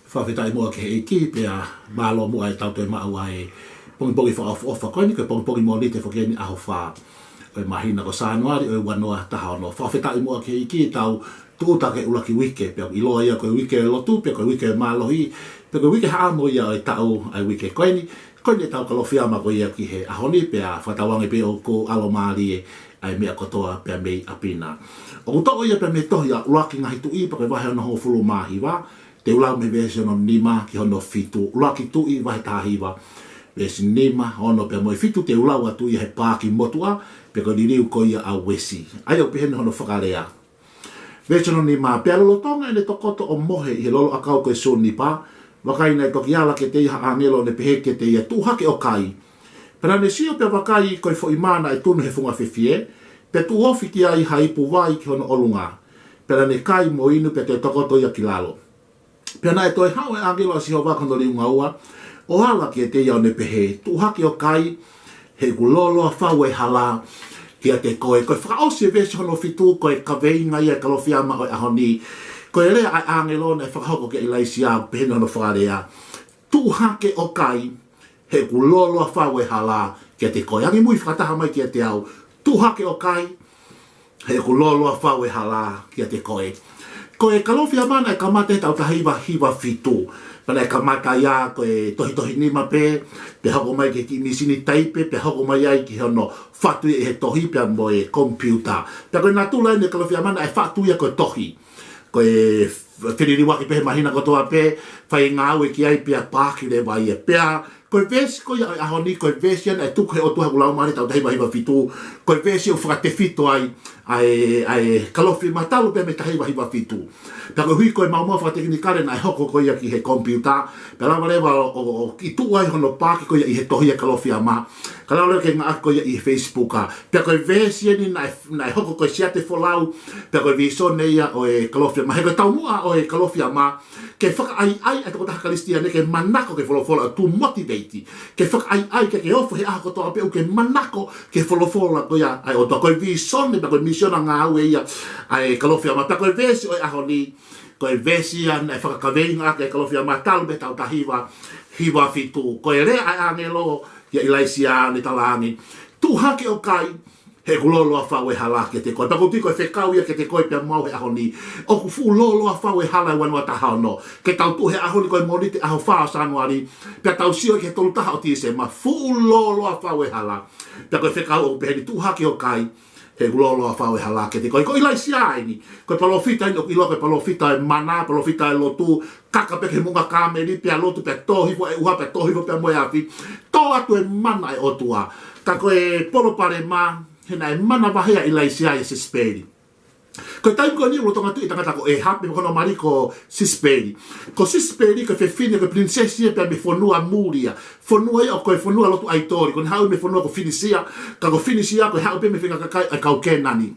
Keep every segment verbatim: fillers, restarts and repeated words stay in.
Fakafetaʻi muʻa ki he ʻEiki, pea mālō muʻa e tau toe maʻu ʻa e pongipongi fakaʻofoʻofa ko eni, ko e pongipongi Mōnite foki eni, ʻaho fā ʻo e māhina ko Sānuali ʻo e ua noa taha ono. Fakafetaʻi muʻa ki he ʻEiki, tau tūʻuta ki he ʻuluaki uike, pea ʻiloa ia ko e uike lotu, pea ko e uike mālohi, pea ko e uike haʻamo ia ʻo e taʻu ʻa e uike ko eni. Ko eni e tau Kalofiama ko ia ki he ʻaho ni, pea fakatauange pē ʻoku ʻalomālie ʻa e meʻa kotoa pea mei ʻapi na. ʻOku toʻo ia pea mei he tohi ʻa ʻUluaki Ngaahi Tuʻi, pea ko e vahe hono hongofulu mā hiva, te u lau mei he veesi hono nima ki hono fitu. ʻUluaki Tuʻi vahe taha hiva, veesi nima, ono pea mo e fitu, te u lau atu ia he paaki motuʻa, pea ko e liliu ko ia ʻa Uesi. ʻA ia ʻoku pehē ni hono fakalea. Veesi hono nima: Pea lolotonga ʻene tokoto ʻo mohe ʻi he lolo ʻakau ko e sunipa, vakai, naʻe toki ala kiate ia ha ʻāngelo ʻo ne pehē kiate ia, Tuʻu hake ʻo kai. Pea naʻa ne sio pea vakai, ko e foʻi mā naʻe tunu he funga fefie, pea tuʻu ofi ki ai ha ipu vai ki hono ʻolunga. Pea naʻa ne kai mo inu, pea toe tokoto ia ki lalo. Pea naʻe toe haʻu e ʻāngelo ʻa Sihova ki hono liunga ua, ʻo ala kiate ia ʻo ne pehē, Tuʻu hake ʻo kai, he ʻoku lōloa fau e hala kiate koe. Ko e fakaʻosi e veesi hono fitu, ko e kaveinga ia e Kalofiama ʻo e ʻaho ni. Ko e lea ʻa e ʻāngelo naʻe fakahoko kia ʻIlaisiā, pehē ni hono fakalea, Tuʻu hake ʻo kai, he ʻoku lōloa fau e hala kiate koe. Angimui fakataha mai kiate au, Tuʻu hake ʻo kai, he ʻoku lōloa fau e hala kiate koe. Ko e Kalofiama naʻe kamata he taʻu taha hiva hiva fitu. Pea naʻe kamata ia ko e tohitohi nima pē, pea hoko mai ki he kiʻi mīsini taipe, pea hoko mai ai ki hono fatu ia ʻi he tohi pea mo e komipiuta. Pea ko e natula eni e Kalofiama naʻe fatu ia ko e tohi. Ko e f-, feliliuaki pē he māhina kotoa pē, fai e ngāue ki ai pea paaki leva ia. Pea ko e veesi ko ia ʻo e ʻaho ni, ko e veesi ia naʻe tuku he ʻOtua he ʻuluaki Laumālie taʻu taha hiva hiva fitu, ko e veesi ʻoku fakatefito ai ʻa e, ʻa e Kalofiama talu pē mei he taha hiva hiva fitu. Pea koeʻuhi ko e maumau fakatekinikale naʻe hoko ko ia ki he komipiuta, pea lava leva ʻo, ʻo, ʻo kiʻi tuʻu ai hono paaki ko ia ʻi he tohi e Kalofiama, ka lava leva ke ngāueʻaki ko ia ʻi he Facebook. Pea ko e veesi eni naʻe, naʻe hoko ko e siate folau, pea ko e vīsone ia ʻo e Kalofiama. He ko e taumuʻa ʻo e Kalofiama, ke fakaʻaiʻai ʻa e tokotaha Kalisitiane ke manako ki he folofola, to motivate. Ke fakaʻaiʻai ke, ke ofo he ʻaho kotoa pē ʻoku ke manako ki he folofola ko ia ʻa e ʻOtua. Ko e vīsone, pea ko e misiona ngāue ia ʻa e Kalofiama. Pea ko e veesi ʻo e ʻaho ni, ko e veesi ia naʻe fakakaveingaʻaki e Kalofiama talu mei he taʻu taha hiva hiva fitu. Ko e lea ʻa e ʻāngelo kia ʻIlaisiā, ne talaange, Tuʻu hake ʻo kai, he ʻoku lōloa fau e hala kiate koe. Pea ʻoku ou tui ko e fekau ia kiate koe pea mo au he ʻaho ni. ʻOku fuʻu lōloa fau e hala ʻi he ua noa taha ono. Ke tau tuʻu he ʻaho ni ko e Mōnite ʻaho fā ʻo Sānuali, pea tau sio ki he tolu taha ʻo Tīsema, fuʻu lōloa fau e hala. Pea ko e fekau ʻoku pehē ni, Tuʻu hake ʻo kai, he ʻoku lōloa fau e hala kiate koe. Ko ʻIlaisiā eni, ko e palōfita eni ʻoku ʻiloa ko e palōfita ʻo e mana, palōfita ʻo e lotu, kaka pē ki he moʻunga Kāmeli, pea lotu, pea tō hifo e ʻuha, pea tō hifo pea mo e afi. Tō atu e mana ʻa e ʻOtua. Ka ko e palopalema, he naʻe manavahē ʻa ʻIlaisiā ʻia Sisipeli. Ko e taimi ko eni ʻoku lolotonga tuʻi e tangata ko ʻĒhapi, mo hono mali ko Sisipeli. Ko Sisipeli ko e fefine, ko e pilinisesi ia pea mei he fonua Mūlia. Fonua ia ʻoku ko e fonua lotu ʻaitoli. Ko ʻene haʻu mei he fonua ko Finisia, ka ko Finisia ko e haʻu pē mei he faʻahinga kakai ʻa e kau Kēnani.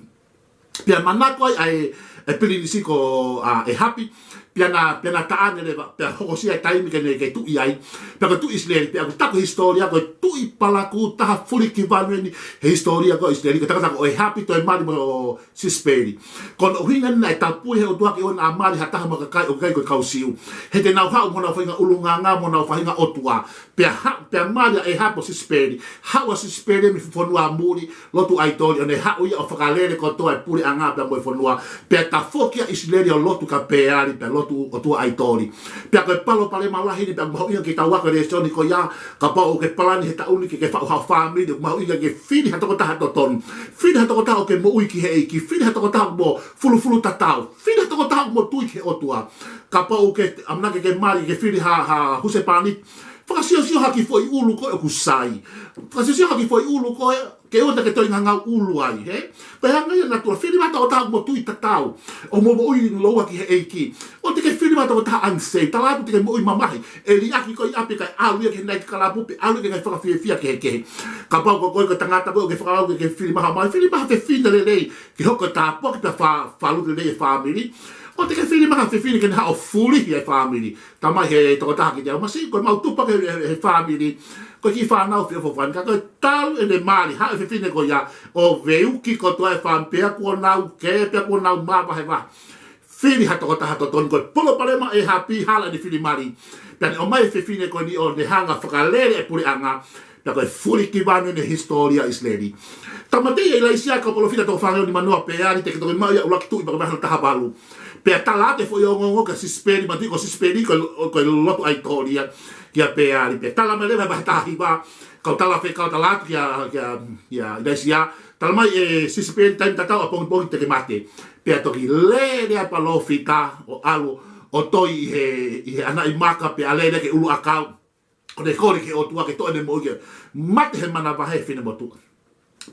Pea manako ai ʻa e, e pilinisi ko, ā, ʻĒhapi, pea na, pea na taʻane leva, pea hokosia e taimi ke ne, ke tuʻi ai. Pea ko e tuʻi ʻIsileli, pea ʻoku taku e hisitōlia ko e tuʻi palakū taha fulikivanu eni he hisitōlia ko ʻIsileli, ko e tangata ko ʻĒhapi, toe mali mo Sisipeli. Ko hono ʻuhinga naʻe tapui he ʻOtua ke ʻoua naʻa mali ha taha mei he kakai ʻoku ʻikai ko e kau Siu. He te nau haʻu mo honau faʻahinga ʻulungaanga, mo honau faʻahinga ʻotua. Pea ha-, pea mali ʻa ʻĒhapi mo Sisipeli, haʻu ʻa Sisipeli mei he fonua Mūli, lotu ʻaitoli, ʻo ne haʻu ia ʻo fakalele kotoa e puleʻanga pea mo e fonua, pea tafoki ʻa ʻIsileli ʻo lotu ki Pēali, pea lotu ʻotua ʻaitoli. Pea ko e palopalema lahi eni, pea ʻoku mahuʻinga ke tau ako e lēsoni ko ia, kapau ʻoku ke palani he taʻu ni ke, ke faʻu haʻo fāmili, ʻoku mahuʻinga ke fili ha tokotaha totonu, fili ha tokotaha ʻoku ke moʻui ki he ʻEiki, fili ha tokotaha ʻoku mo fulufulu tatau, fili ha tokotaha ʻoku mo tui ki he ʻOtua. Kapau ʻoku ke ʻamanaki ke mali, ke fili ha, ha husepāniti, fakasiosio ha kiʻi foʻi ʻulu ko ē ʻoku sai. Fakasiosio ha kiʻi foʻi ʻulu ko ē, ke ʻoua te ke toe ngangau ʻulu ai, hē? Pea hangē ia naʻa tau fili mai ha tokotaha ʻoku mo tui tatau, ʻoku mo moʻui loua ki he ʻEiki. ʻOua te ke fili mai ha tokotaha unsaved, tala atu te ke moʻui mamahi, ʻe liʻaki koe ʻi ʻapi kae ʻalu ia ki he naitikalapu pe ʻalu ia ki he ngaahi fakafiefia kehekehe. Kapau ko koe ko e tangata ko ē ʻoku ke fakalau ke, ke fili mai ha mali, fili mai ha fefine lelei, ke hoko ko e tāpuaki pea fa-, falu lelei e fāmili. ʻOua te ke fili mai ha fefine ke ne haʻu ʻo fulihi e fāmili. Talamai he tokotaha kiate au, masiʻi, ko ʻemau tupu hake he, he, he fāmili, ko e kiʻi fānau feʻofoʻofani, ka ko e talu ʻene mali, haʻu e fefine ko ia ʻo veuki kotoa e fāmili, pea kuo nau kē, pea kuo nau māvahevahe. fili ha tokotaha totonu. Ko e palopalema ʻa ʻĒhapi, hala ʻene fili mali. Pea ne ʻomai e fefine ko eni ʻo ne hanga ʻo fakalele e puleʻanga. Pea ko e fulikivanu ʻene hisitōlia ʻi ʻIsileli. Tāmateʻi ʻe ʻIlaisiā e kau palōfita ʻe toko fāngeau nimanoa Peali, te ke toki maʻu ia ʻuluaki Tuʻi vahe taha valu. Pea tala atu e foʻi ongoongo kia Sisipeli, manatuʻi ko Sisipeli ko e, ko e lotu ʻaitoli ia kia Peali. Pea tala mai leva he vahe taha hiva, kau tala fekau, tala atu kia, kia, kia ʻIlaisiā, tala mai ʻe Sisipeli, taimi tatau ʻapongipongi te ke mate. Pea toki lele ʻa e palōfita ʻo ʻalu ʻo toi ʻi he, ʻi he ʻanaʻi maka, pea lele ki he ʻuluʻakau, ʻo ne kole ki he ʻOtua ke toʻo ʻene moʻui, ke mate he manavahē e finemotuʻa.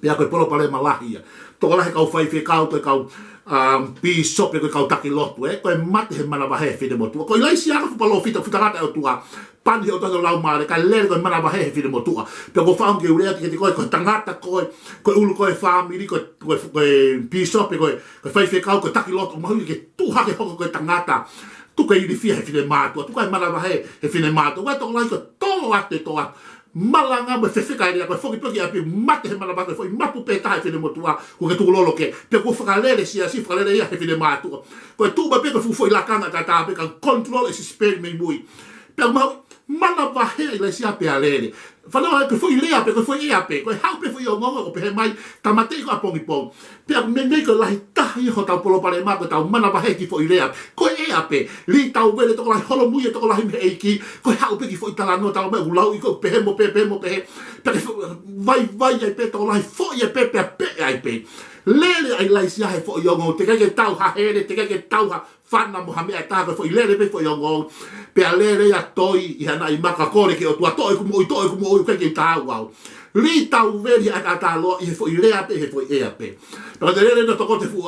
Pea ko e palopalema lahi ia. Tokolahi e kau faifekau, ko e kau, um, pīsope, ko e kau taki lotu, ē, ko e mate he manavahē e finemotuʻa. Ko ʻIlaisiā ko e fuʻu palōfita, fuʻu tangata ʻa e ʻOtua, pani he ʻOtua ʻi hono Laumālie, kae lele ko e manavahē he finemotuʻa. Pea ʻoku ou fakaʻamu ke u lea atu kiate koe, ko e tangata koe, ko e ʻulu koe e fāmili, ko e, ko e, ko e pīsope, ko e, ko e faifekau, ko e taki lotu, ʻoku mahuʻinga ke tuʻu hake ʻo hoko ko e tangata. Tuku e ilifia he finemātuʻa, tuku e manavahē he finemātuʻa. Ko e tokolahi ko e tolo atu e toa, malanga mo e fefeka e lea, ko e foki pē ki ʻapi, mate he manavahē, ko e foʻi mapu pē taha e finemotuʻa, kuo ke tukulolo ki ai. Pea kuo fakalele e siasi, fakalele ia he finemātuʻa. Ko e tuʻu mai pē ko e fuʻu foʻi lakanga tatau pē, kae control ʻe Sisipeli mei mui. Pea mau manavahē ʻa ʻIlaisiā pea lele. Fanongo, ko e foʻi lea pē, ko e foʻi ʻea pē, ko e haʻu pē foʻi ongoongo ʻo pehē mai, tāmateʻi ko ʻapongipongi. Pea meimei ko e lahi taha ia hotau palopalema, ko ʻetau manavahē ki he foʻi lea, ko e ʻea pē. Lī tauvele tokolahi, holomui e tokolahi mei he ʻEiki, ko e haʻu pē kiʻi foʻi talanoa, tala mai ʻoku lauʻi, ko e pehē mo pehē, pehē mo pehē. Pea ke fo-, vaivai ai pē tokolahi, foʻi ai pē, pea peʻe ai pē. Lele ʻa ʻIlaisiā he foʻi ongoongo, teʻeki ai ke tau ha hele, teʻeki ai ke tau ha fana mo ha meʻa ʻe taha, ko e foʻi lele pē foʻi ongoongo. Pea lele ia ʻo toi ʻi he ʻanaʻi maka, kole ki he ʻOtua, toʻo ʻeku moʻui, toʻo ʻeku moʻui, ʻoku ʻikai ke u taau au. Lī tauvele he ʻataʻatā loa ʻi he foʻi lea pē, he foʻi ʻea pē. Pea ko e lele ʻena tokoto e fuʻu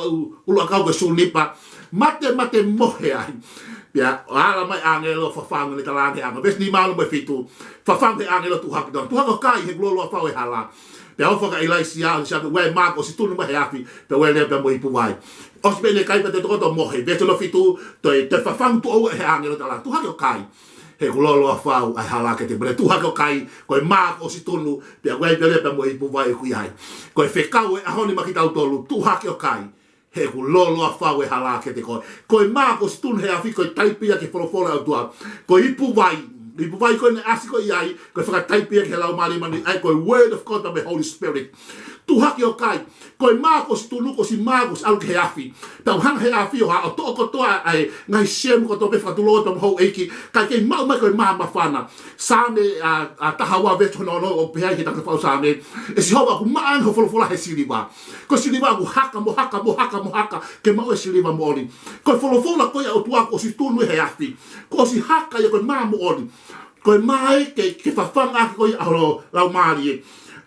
ʻuluʻakau ko e sunipa. Mate, mate mohe ai. Pea ʻalu mai e ʻāngelo ʻo fafangu, ne talaange ʻe he ʻāngelo. Veesi nima, ʻalu mai e fitu. Fafangu ʻe he ʻāngelo, tuʻu hake, tuʻu hake ʻo kai, he kuo lōloa fau e hala. Pea ʻofa kia ʻIlaisiā, ʻo ne sio atu, ʻoku ʻi ai e mā kuo ʻosi tunu mai he afi, pea ʻoku ʻi ai e lea pea mo e ipu vai. ʻOsi pē ʻene kai pea toe tokoto mohe, veesi hono fitu, toe, toe fafangu tuʻo ua ʻe he ʻāngelo, talaange, tuʻu hake ʻo kai. He kuo lōloa fau ʻa e hala kiate koe. Tuʻu hake ʻo kai, ko e mā kuo ʻosi tunu, pea ʻoku ʻi ai e lea pea mo e ipu vai ʻoku ʻi ai. Ko e fekau ʻo e ʻaho ni maʻa kitautolu, tuʻu hake ʻo kai. He kuo lōloa fau e hala kiate koe. Ko e mā kuo ʻosi tunu he afi, ko e taipe ia ki he folofola ʻa e ʻOtua. Ko e ipu vai, ipu vai ko ē naʻe ʻasi ko ē ʻi ai, ko e fakataipe ia ki he Laumālie Māʻoniʻoni, ʻa ia ko e Word of God pea mo e Holy Spirit. Tuʻu hake ʻo kai. Ko e mā kuo ʻosi tunu, kuo ʻosi mā, kuo ʻosi ʻalu ki he afi. Pea ʻoku hanga ʻe he afi ʻo hā, ʻo toʻo kotoa ʻa e ngaahi sēmu kotoa pē, fakatulou pē mo e houʻeiki, kae kei maʻu mai ko e mā māfana. Saame ʻa, ʻa taha ua veesi hono ono ʻoku pehē ai ʻe he tangata faʻu Saame, ʻE Sihova, ʻoku maʻa ange hoʻo folofola he siliva. Ko e siliva ʻoku haka mo haka mo haka mo haka ke maʻu e siliva moʻoni. Ko e folofola ko ia ʻa e ʻOtua kuo ʻosi tunu he afi. Kuo ʻosi haka ia, ko e mā moʻoni. Ko e mā ia ke, ke fafanga ʻaki koe ʻe ho Laumālie.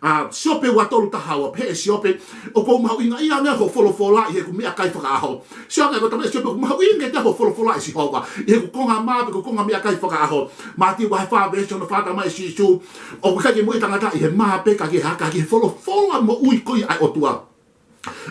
ʻA Siope ua tolu taha ua, pehē ʻe Siope, ʻOku ou mahuʻingaʻia ange hoʻo folofola ʻi heʻeku meʻakai fakaʻaho. Sio ange ko e tama ʻe Siope, ʻoku mahuʻinga kiate ia hoʻo folofola ʻe Sihova ʻi heʻeku konga mā pe ko e konga meʻakai fakaʻaho. Mātiu vahe fā veesi hono fā, tala mai ʻe Sīsū, ʻOku ʻikai ke moʻui e tangata ʻi he mā pē, ka ki he hā, ka ki he folofola moʻui ko ia ʻa e ʻOtua.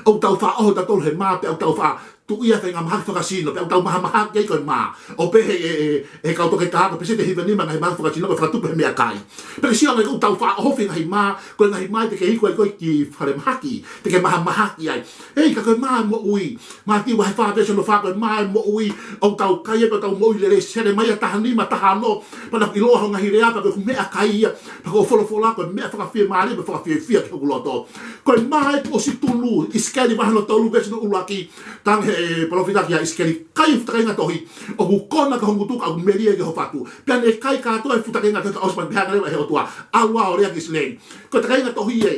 ʻOku tau faʻa ʻoho tautolu he mā pea ʻoku tau faʻa tuʻia e faʻahinga mahaki fakasino, pea ʻoku tau mahamahaki ai ko e mā. ʻOku pehē ʻe, ʻe, ʻe he kau toketā, ko e pēseti ʻe hiva nima e ngaahi mahaki fakasino ko e fakatupu he meʻakai. Pea ke sio ange ʻoku tau faʻa ʻohofi e ngaahi mā, ko e ngaahi mā ia te ke iku ai koe ki fale mahaki, te ke mahamahaki ai. ʻEi, ka ko e mā ʻo e moʻui. Mātiu vahe fā veesi hono fā, ko e mā ʻo e moʻui, ʻoku tau kai ai pea tau moʻui lelei. Selemaia taha nima, taha ono, pea naʻa ku ʻiloa hoʻo ngaahi lea, pea ko ʻeku meʻakai ia, pea ko hoʻo folofola ko e meʻa fakafiemālie mo fakafiefia ki hoku loto. Ko e mā ia kuo ʻosi tunu, ʻIsikeli vahe hono tolu veesi hono ʻuluaki, talaange ʻe he palōfita kia ʻIsikeli, Kai e fuʻu takainga tohi, ʻoku kona ki ho ngutu ka ʻoku melie ki ho fatu. Pea ne kai kātoa e fuʻu takainga tohi, ka ʻosi pē pea hanga leva ʻe he ʻOtua, ʻAlu ā ʻo lea ki ʻIsileli. Ko e takainga tohi ē,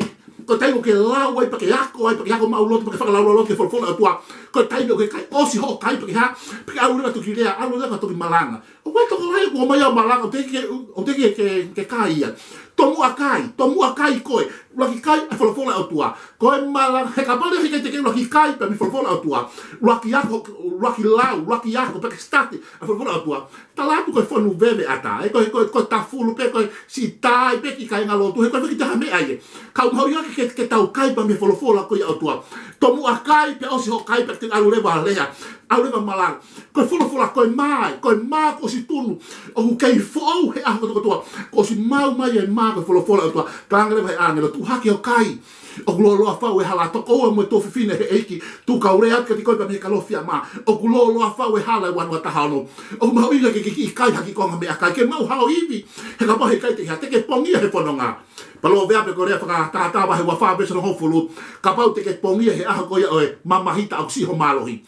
ko e taimi ʻoku ke lau ai pea ke ako ai, pea ke ako maʻuloto, pea ke fakalaulauloto ki he folofola ʻa e ʻOtua. Ko e taimi ʻoku ke kai, ʻosi hoʻo kai pea ke hā, pea ke ʻalu leva ʻo toki lea, ʻalu leva ʻo toki malanga. ʻOku ʻi ai e tokolahi ʻoku ʻomai ʻo malanga, ʻoku teʻeki ke, ʻoku teʻeki ke, ke kai ia. Tomuʻa kai, tomuʻa kai koe, ʻuluaki kai e folofola ʻa e ʻOtua. Ko e malanga, he kapau leva he ʻikai te ke ʻuluaki kai pē mei he folofola ʻa e ʻOtua, ʻuluaki ako, ʻuluaki lau, ʻuluaki ako, pea ke study e folofola ʻa e ʻOtua, tala atu ko e fonu veve ʻatā, ʻe ko e, ko e, ko e tafulu pē, ko e siʻi tai pē ki he kāinga lotu, he ko e fiki taha meʻa ia. Ka ʻoku mahuʻinga ke, ke, ke tau kai pē mei he folofola ko ia ʻa e ʻOtua. Tomuʻa kai, pea ʻosi hoʻo kai pea ke ʻalu leva ʻo lea, ʻalu leva ʻo malanga. Ko e folofola, ko e mā ia, ko e mā kuo ʻosi tunu, ʻoku kei foʻou he ʻaho kotokotoa. Kuo ʻosi maʻu mai e mā ko e folofola ʻa e ʻOtua. Talaange leva ʻe he ʻāngelo, Tuʻu hake ʻo kai. ʻOku lōloa fau e hala. Tokoua mo e tuofefine he ʻEiki, tuku ke u lea atu kiate koe pea mei he Kalofiama. ʻOku lōloa fau e hala ʻi he ua noa taha ono. ʻOku mahuʻinga ke ke kiʻi kai ha kiʻi konga meʻakai ke maʻu haʻo ivi. He kapau he ʻikai te ke, te ke pongia he fononga. Palōveape ko e lea fakatātā vahe ua fā veesi hongofulu. Kapau te ke pongia he ʻaho ko ia ʻo e mamahita ʻoku siʻi ho mālohi.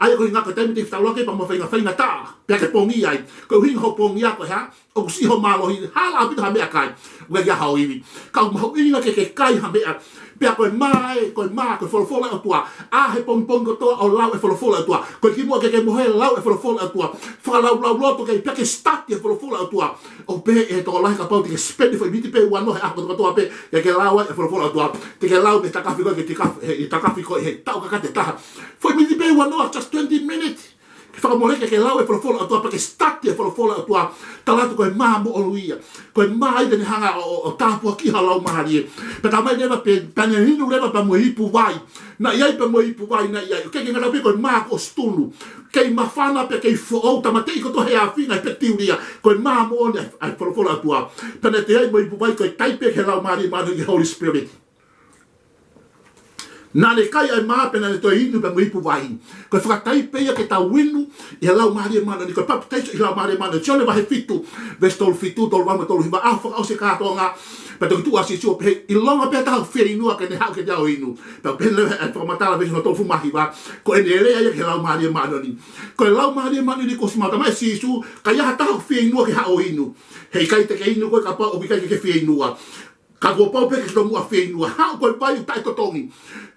ʻA ia ko e ʻuhinga ko e taimi te ke fetaulaki pea mo e faʻahinga faingataʻa, pea ke pongia ai. Ko e ʻuhinga hoʻo pongia ko e hā? ʻOku siʻi ho mālohi, hala ʻaupito ha meʻakai. ʻOku ʻikai ke ʻi ai haʻo ivi. Ka ʻoku mahuʻinga ke ke kai ha meʻa. Pea ko e mā ē, ko e mā, ko e folofola ʻa e ʻOtua. ʻAʻa he pongipongi kotoa ʻo lau e folofola ʻa e ʻOtua. Ko e kimuʻa ke ke mohe, lau e folofola ʻa e ʻOtua. Fakalaulauloto ki ai pea ke study e folofola ʻa e ʻOtua. ʻOku pehē ʻe he tokolahi kapau te ke spend foʻi miniti pē ua noa he ʻaho kotoa pē ke ke lau ai e folofola ʻa e ʻOtua. Te ke lau mei he takafi ko ē ki he takafi, he takafi ko ē he taʻu kakate taha. Foʻi miniti pē ua noa, just twenty minutes. Ke fakamole ke ke lau e folofola ʻa e ʻOtua, pea ke study e folofola ʻa e ʻOtua. Tala atu ko e mā moʻoni ia. Ko e mā ia te ne hanga ʻo, ʻo, ʻo tāpuakiʻi ho laumālie. Pea talamai leva pē, pea ne inu leva pea mo e ipu vai. Naʻe ʻi ai pea mo e ipu vai, naʻe ʻi ai. ʻOku ʻikai ke ngata pē ko e mā kuo ʻosi tunu. Kei māfana pea kei foʻou, tāmateʻi kotoa he ʻaofi, ngaahi pekiteulia. Ko e mā moʻoni ʻa e, ʻa e folofola ʻa e ʻOtua. Pea ne toe ʻi ai mo e ipu vai, ko e taipe ki he Laumālie Māʻoniʻoni, ki he Holy Spirit. Naʻa ne kai ʻa e mā pea naʻa ne toe inu pea mo e ipu vai. Ko e fakataipe ia ke tau inu ʻi he Laumālie Māʻoniʻoni, ko e papitaiso ʻi he Laumālie Māʻoniʻoni. Sione vahe fitu, veesi tolu fitu, tolu valu mo e tolu hiva, ʻaho fakaʻosi e kātoanga. Pea toki tuʻu ʻa Sīsū ʻo pehē, ʻilonga pē ha taha ʻoku fieinua ke ne haʻu kiate au ʻo inu. Pea pehē leva e fakamatala veesi hongofulu mā hiva, ko ʻene lea ia ki he Laumālie Māʻoniʻoni. Ko e Laumālie Māʻoniʻoni kuo ʻosi maʻu, talamai ʻe Sīsū, ka ʻi ai ha taha ʻoku fieinua ke haʻu ʻo inu. He ʻikai te ke inu koe kapau ʻoku ʻikai ke ke fieinua. Ka kuo pau pē ke ke tomuʻa fieinua. Haʻu ko e vai ʻoku taʻetotongi.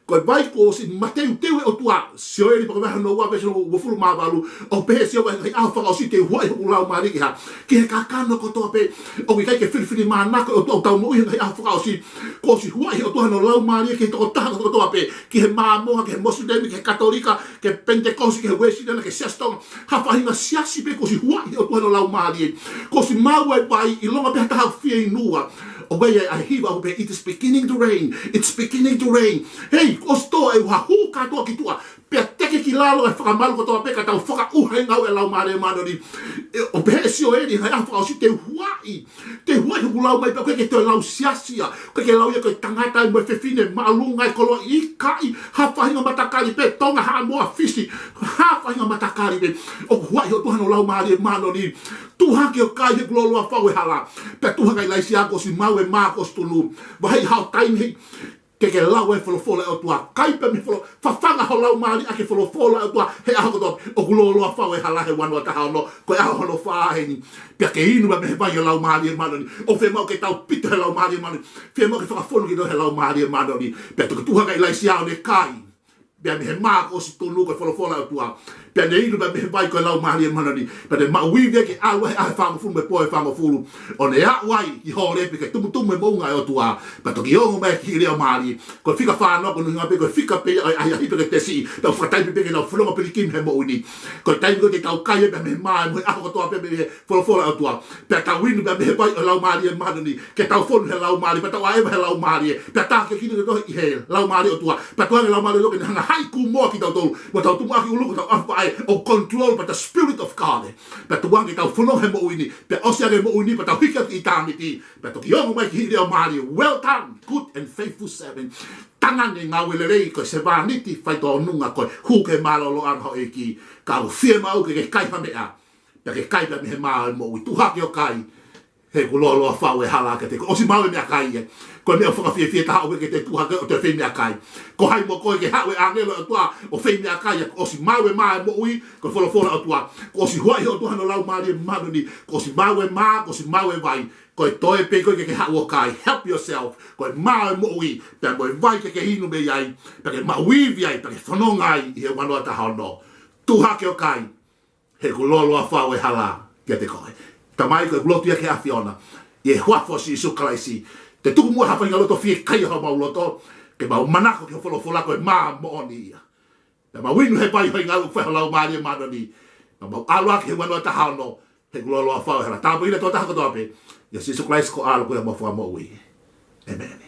Ko e vai kuo ʻosi mateuteu ʻe he ʻOtua. Sioeli pea ko e vahe hono ua veesi uofulu mā valu. ʻOku pehē ʻe Sihova, ʻi he ngaahi ʻaho fakaʻosi te u huaʻi hoku Laumālie ki he hā? Ki he kakano kotoa pē. ʻOku ʻikai ke filifilimānako e ʻOtua ʻoku tau moʻui he ngaahi ʻaho fakaʻosi. Kuo ʻosi huaʻi ʻe he ʻOtua hono Laumālie ki he tokotaha kotoa pē. Ki he Māmonga, ki he Mosilemi, ki he Katolika, ki he Penitekosi, ki he Uēsiliana, ki he Siasi Tonga. Ha faʻahinga siasi pē kuo ʻosi huaʻi ʻe he ʻOtua hono Laumālie. Kuo ʻosi maʻu e vai, ʻilonga pē ha taha ʻoku fieinua. ʻOku ʻi ai e hiva ʻoku pehē, "It is beginning to rain. It's beginning to rain." Hei, kuo ʻosi tō e uha, hū kātoa ki tuʻa. Pea teke ki lalo e fakamalu kotoa pē ka tau fakaʻuha e ngāue ʻa e Laumālie Māʻoniʻoni. ʻE, ʻoku pehē ʻe Sioeli, ʻi he ngaahi ʻaho fakaʻosi te u huaʻi. Te u huaʻi hoku Laumālie, pea ʻoku ʻikai ke toe lau siasi ia. ʻOku ʻikai ke lau ia ko e tangata mo e fefine, māʻolunga e koloa, ʻikai, ha faʻahinga matakali pē, Tonga, Haʻamoa, Fisi, ha faʻahinga matakali pē. ʻOku huaʻi ʻe he ʻOtua hono Laumālie Māʻoniʻoni. Tuʻu hake ʻo kai, he ʻoku lōloa fau e hala. Pea tuʻu hake ʻa ʻIlaisiā, kuo ʻosi maʻu e mā kuo ʻosi tunu. Vaheʻi haʻo taimi ke ke lau e folofola ʻa e ʻOtua. Kai pē mei he folo-, fafanga ho laumālie ʻaki e folofola ʻa e ʻOtua he ʻaho kotoa. ʻOku lōloa fau e hala he ua noa taha ono, ko e ʻaho hono fā eni. Pea ke inu pē mei he vai ʻo e Laumālie Māʻoniʻoni. ʻOku fiemaʻu ke tau pito he Laumālie Māʻoniʻoni. Fiemaʻu ke fakafonu kitautolu he Laumālie Māʻoniʻoni. Pea toki tuʻu hake ʻa ʻIlaisiā ʻo ne kai. Pea mei he mā kuo ʻosi tunu, ko e folofola ʻa e ʻOtua. Pea ne inu pē mei he vai, ko e Laumālie Māʻoniʻoni. Pea ne maʻu ivi ia ke ʻalu he ʻaho ʻe fāngofulu mo e pō ʻe fāngofulu. ʻO ne aʻu ai ki Hōlepi ke tumutumu e moʻunga ʻo e ʻOtua. Pea toki ongo mai e kihiʻi leʻo mālie. Ko e fika fā noa, ko hono ʻuhinga pē ko e fika pē ia ʻo e ʻahiʻahi pē ke tesi. Pea ʻoku fakataipe pē ke nau fononga pilikimi he moʻui ni. Ko e taimi ko ē te tau kai ai pē mei he mā ʻo e moʻui, ʻaho kotoa pē mei he folofola ʻa e ʻOtua. Pea tau inu pē mei he vai ʻo e Laumālie Māʻoniʻoni. Ke tau fonu he Laumālie, pea tau ʻaʻeva he Laumālie. Pea tākiekina kitautolu ʻi he Laumālie ʻo e ʻOtua. Pea tuku ange e Laumālie ʻo e ʻOtua ke ne hanga ʻo haʻi kū moa kitautolu. Mo tau tumu ʻaki ʻulu ko ʻetau ʻapaʻapa ʻoku control by the Spirit of God. Pea tuku ange ke tau fononga he moʻui ni. Pea ʻosi ange e moʻui ni, pea tau hiki atu ki ʻitāniti. Pea toki ongo mai e kihiʻi leʻo mālie. "Well done, good and faithful servant." Tangane ngāue lelei, ko e sevāniti faitōnunga, ko e hū ki he mālōlōʻanga ʻo e ʻEiki. Ka ʻoku fiemaʻu ke ke kai ha meʻa. Pea ke kai pē mei he mā ʻo e moʻui. Tuʻu hake ʻo kai. He ʻoku lōloa fau e hala kiate koe. ʻOsi maʻu e meʻakai ia. Ko e meʻa fakafiefia taha ʻoku ʻikai ke te tuʻu hake ʻo toe fai meʻakai. Ko hai mo koe ke haʻu e ʻāngelo ʻo e ʻOtua ʻo fai meʻakai ia. Kuo ʻosi maʻu e mā ʻo e moʻui, ko e folofola ʻa e ʻOtua. Kuo ʻosi huaʻi ʻe he ʻOtua hono Laumālie Māʻoniʻoni. Kuo ʻosi maʻu e mā, kuo ʻosi maʻu e vai. Ko e toe pē koe ke ke haʻu ʻo kai. Help yourself. Ko e mā ʻo e moʻui. Pea mo e vai ke ke inu mei ai. Pea ke maʻu ivi ai. Pea ke fononga ai ʻi he ua noa taha ono. Tuʻu hake ʻo kai. He ʻoku lōloa fau e hala kiate koe. Tamai, ko ʻeku lotu ia ki he ʻAfiona, ʻi he huafa ʻo Sīsū Kalaisi, ke tuku muʻa ha faʻahinga loto fiekaia ʻi homau loto, ke mau manako ki hoʻo folofola, ko e mā moʻoni ia. Pea mau inu he vai hoʻo ngāue ʻoku fai ʻe ho Laumālie Māʻoniʻoni. Pea mau ʻalu ʻaki he ua noa taha ono, he ʻoku lōloa fau e hala. Tāpuekina e tokotaha kotoa pē. ʻIa Sīsū Kalaisi ko e ʻAlo ko homau Fakamoʻui. ʻĒmeni.